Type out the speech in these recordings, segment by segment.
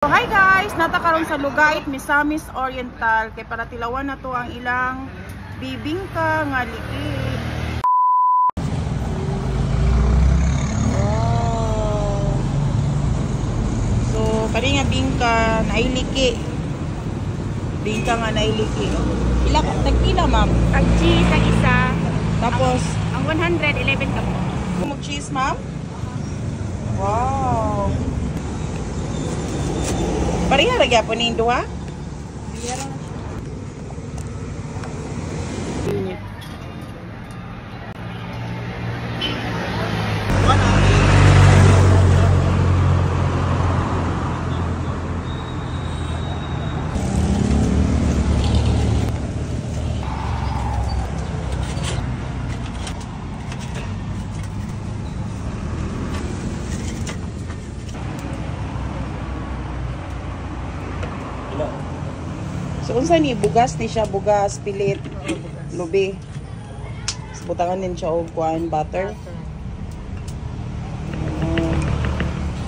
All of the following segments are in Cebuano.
So, hi guys, nata karon sa Lugait, Misamis Oriental kay para tilawan na to ang ilang bibingka nga liki. Wow. So kani nga bingka nailiki. Bingka nga nailiki. Ila tagpila, ma'am? Ang cheese ang isa. Tapos ang 111 ka po. Mag cheese, ma'am? Wow. Pareha ra gyapon ning duha? Unit. So unsa ni bugas ni siya, bugas pilit, lubi. So, butangan din siya og kuan butter.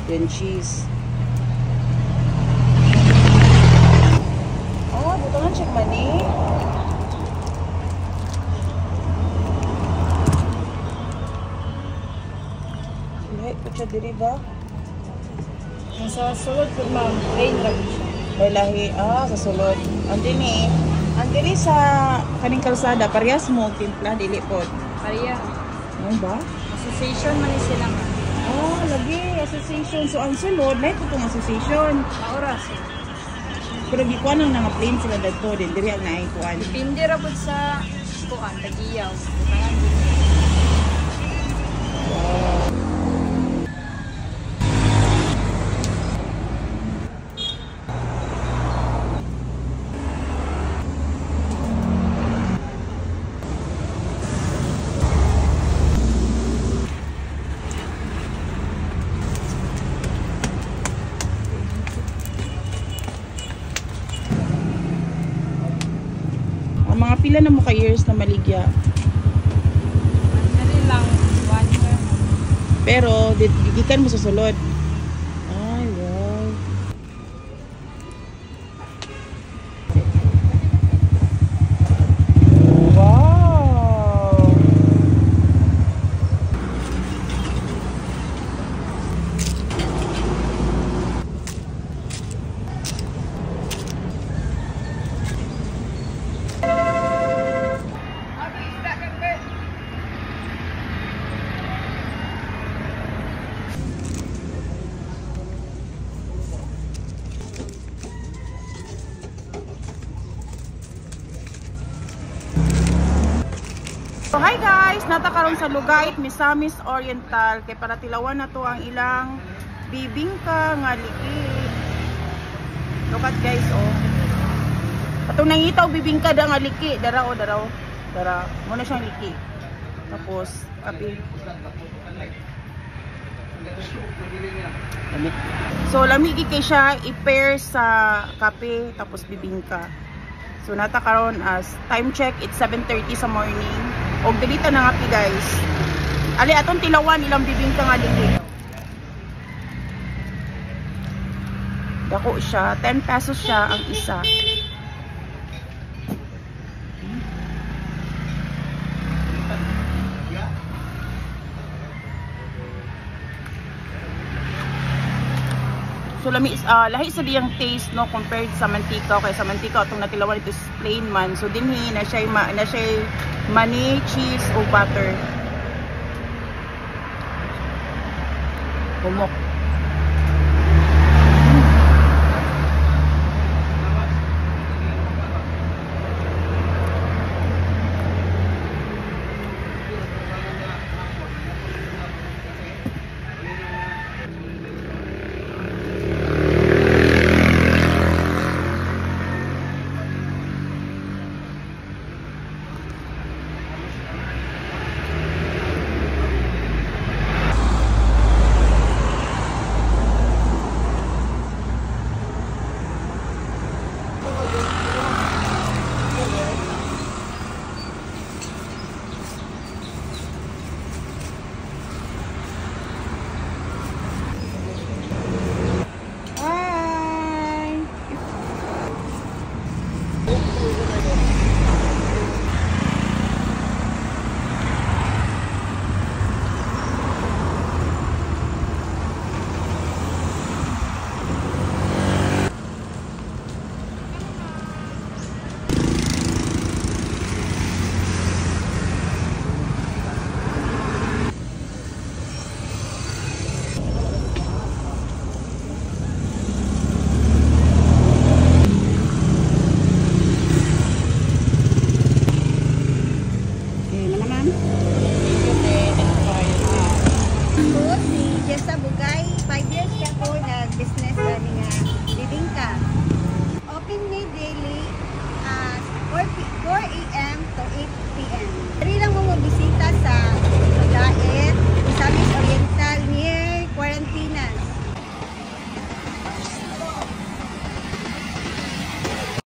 Then cheese. Oh, butangan siya mani. Lahi po siya diri ba? Sa sulod po, ma'am, plain ra siya. May lahi, sa sulod. Ang dini, ang dini sa kaning kalsada, parehas mo timpla, dili po. Pareha. Ano ba? Association man ni sila. Oh, lagi, association. So, ang sulod, lahi po itong association. Maoras. Pero gikuan ang nga plane sila dadto din, diri ang naay kuan. Depende ra pud sa kuan, tagiyaw. Butangan din. Wow. Ang mga pila na mo ka years na maligya? Ano lang, 1 year. Pero gikan mo sa sulod. Ay, wow. Wow. So, hi guys, nata karon sa Lugait, Misamis Oriental kay para tilawan na to ang ilang bibingka nga liki. Look at guys, oh. Atong nangita og bibingka da nga liki, dara oh, dara oh. Dara, mo na siyang liki. Tapos kape. Lami. So lami gi kay siya i-pair sa kape tapos bibingka. So nata karon as time check, it's 7:30 sa morning. Og dili ta nangapi guys. Ali atong tilawan ilang bibingka nga liki. Dako siya, 10 pesos siya ang isa. So lami lahi sa diyang taste no compared sa mantika. Okay, sa mantika atong natilawan ito is plain man. So dinhi na siya na siya mani, cheese o butter. Humok.